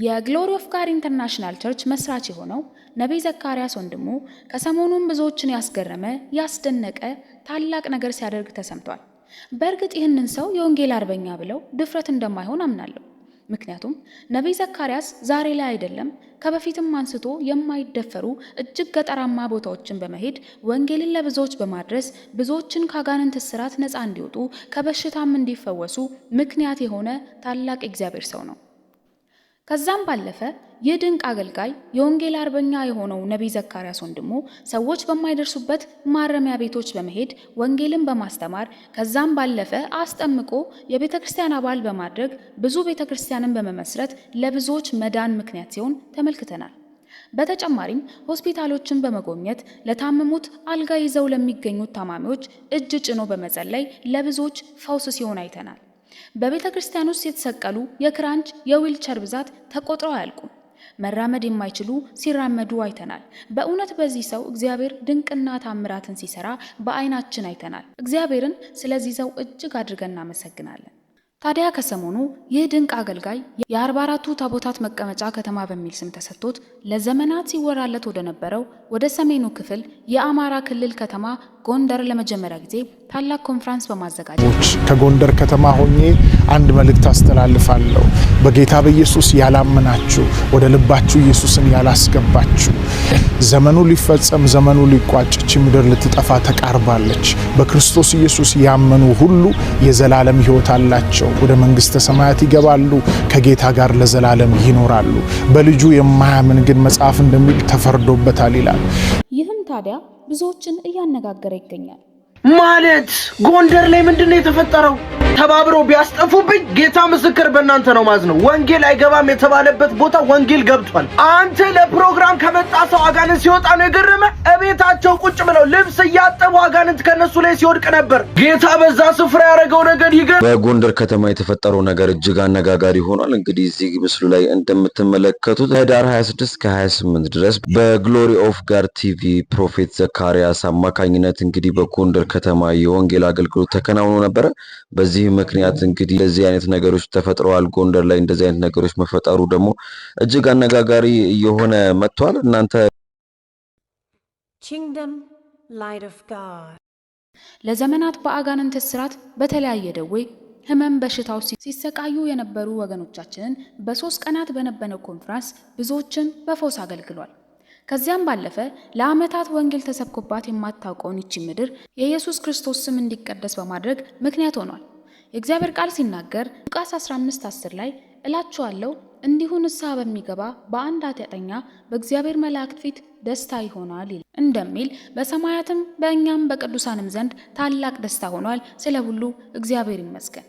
የ Glory of God International Church መስራች የሆነው ነቢይ ዘካርያስ ወንድሙ ከሰሞኑን ብዙዎችን ያስገረመ፣ ያስደነቀ ታላቅ ነገር ሲያደርግ ተሰምቷል። በእርግጥ ይህንን ሰው የወንጌል አርበኛ ብለው ድፍረት እንደማይሆን አምናለሁ። ምክንያቱም ነቢይ ዘካርያስ ዛሬ ላይ አይደለም፣ ከበፊትም አንስቶ የማይደፈሩ እጅግ ገጠራማ ቦታዎችን በመሄድ ወንጌልን ለብዙዎች በማድረስ ብዙዎችን ከአጋንንት እስራት ነፃ እንዲወጡ፣ ከበሽታም እንዲፈወሱ ምክንያት የሆነ ታላቅ የእግዚአብሔር ሰው ነው። ከዛም ባለፈ ይህ ድንቅ አገልጋይ፣ የወንጌል አርበኛ የሆነው ነቢይ ዘካርያስ ወንድሙ ሰዎች በማይደርሱበት ማረሚያ ቤቶች በመሄድ ወንጌልን በማስተማር፣ ከዛም ባለፈ አስጠምቆ የቤተ ክርስቲያን አባል በማድረግ፣ ብዙ ቤተ ክርስቲያንን በመመስረት ለብዙዎች መዳን ምክንያት ሲሆን ተመልክተናል። በተጨማሪም ሆስፒታሎችን በመጎብኘት ለታመሙት፣ አልጋ ይዘው ለሚገኙት ታማሚዎች እጅ ጭኖ በመጸለይ ለብዙዎች ፈውስ ሲሆን አይተናል። በቤተ ክርስቲያን ውስጥ የተሰቀሉ የክራንች፣ የዊልቸር ብዛት ተቆጥረው አያልቁም። መራመድ የማይችሉ ሲራመዱ አይተናል። በእውነት በዚህ ሰው እግዚአብሔር ድንቅና ታምራትን ሲሰራ በአይናችን አይተናል። እግዚአብሔርን ስለዚህ ሰው እጅግ አድርገን እናመሰግናለን። ታዲያ ከሰሞኑ ይህ ድንቅ አገልጋይ የ44ቱ ታቦታት መቀመጫ ከተማ በሚል ስም ተሰጥቶት ለዘመናት ሲወራለት ወደ ነበረው ወደ ሰሜኑ ክፍል የአማራ ክልል ከተማ ጎንደር ለመጀመሪያ ጊዜ ታላቅ ኮንፈረንስ በማዘጋጀት ከጎንደር ከተማ ሆኜ አንድ መልእክት አስተላልፋለሁ። በጌታ በኢየሱስ ያላመናችሁ፣ ወደ ልባችሁ ኢየሱስን ያላስገባችሁ፣ ዘመኑ ሊፈጸም፣ ዘመኑ ሊቋጭ፣ እቺ ምድር ልትጠፋ ተቃርባለች። በክርስቶስ ኢየሱስ ያመኑ ሁሉ የዘላለም ሕይወት አላቸው። ወደ መንግሥተ ሰማያት ይገባሉ፣ ከጌታ ጋር ለዘላለም ይኖራሉ። በልጁ የማያምን ግን መጽሐፍ እንደሚል ተፈርዶበታል ይላል። ይህም ታዲያ ብዙዎችን እያነጋገረ ይገኛል። ማለት ጎንደር ላይ ምንድን ነው የተፈጠረው? ተባብረው ቢያስጠፉብኝ ጌታ ምስክር በእናንተ ነው ማዝነው። ወንጌል አይገባም የተባለበት ቦታ ወንጌል ገብቷል። አንተ ለፕሮግራም ከመጣ ሰው አጋንንት ሲወጣ ነው የገረመ። እቤታቸው ቁጭ ብለው ልብስ እያጠቡ አጋንንት ከነሱ ላይ ሲወድቅ ነበር። ጌታ በዛ ስፍራ ያደረገው ነገር ይገርም። በጎንደር ከተማ የተፈጠረው ነገር እጅግ አነጋጋሪ ሆኗል። እንግዲህ እዚህ ምስሉ ላይ እንደምትመለከቱት ህዳር 26 ከ28 ድረስ በ Glory of God TV Prophet ዘካርያስ አማካኝነት እንግዲህ በጎንደር ከተማ የወንጌል አገልግሎት ተከናውኖ ነበረ። በዚህ ምክንያት እንግዲህ እንደዚህ አይነት ነገሮች ተፈጥረዋል። ጎንደር ላይ እንደዚህ አይነት ነገሮች መፈጠሩ ደግሞ እጅግ አነጋጋሪ እየሆነ መጥቷል። እናንተ Kingdom, light of God. ለዘመናት በአጋንንት እስራት፣ በተለያየ ደዌ፣ ህመም፣ በሽታው ሲሰቃዩ የነበሩ ወገኖቻችንን በ3 ቀናት በነበረው ኮንፈረንስ ብዙዎችን በፈውስ አገልግሏል። ከዚያም ባለፈ ለዓመታት ወንጌል ተሰብኮባት የማታውቀውን ይቺ ምድር የኢየሱስ ክርስቶስ ስም እንዲቀደስ በማድረግ ምክንያት ሆኗል። የእግዚአብሔር ቃል ሲናገር ሉቃስ 15:10 ላይ “እላችኋለሁ፣ እንዲሁ ንስሐ በሚገባ በአንድ ኃጢአተኛ በእግዚአብሔር መላእክት ፊት ደስታ ይሆናል” እንደሚል በሰማያትም በእኛም በቅዱሳንም ዘንድ ታላቅ ደስታ ሆኗል። ስለ ሁሉ እግዚአብሔር ይመስገን።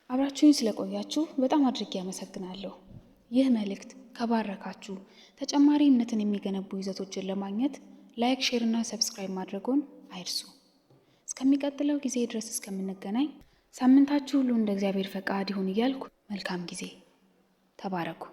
አብራችሁኝ ስለቆያችሁ በጣም አድርጌ አመሰግናለሁ። ይህ መልእክት ከባረካችሁ ተጨማሪ እምነትን የሚገነቡ ይዘቶችን ለማግኘት like፣ share እና subscribe ማድረጎን አይርሱ። እስከሚቀጥለው ጊዜ ድረስ እስከምንገናኝ ሳምንታችሁ ሁሉ እንደ እግዚአብሔር ፈቃድ ይሁን እያልኩ መልካም ጊዜ፣ ተባረኩ።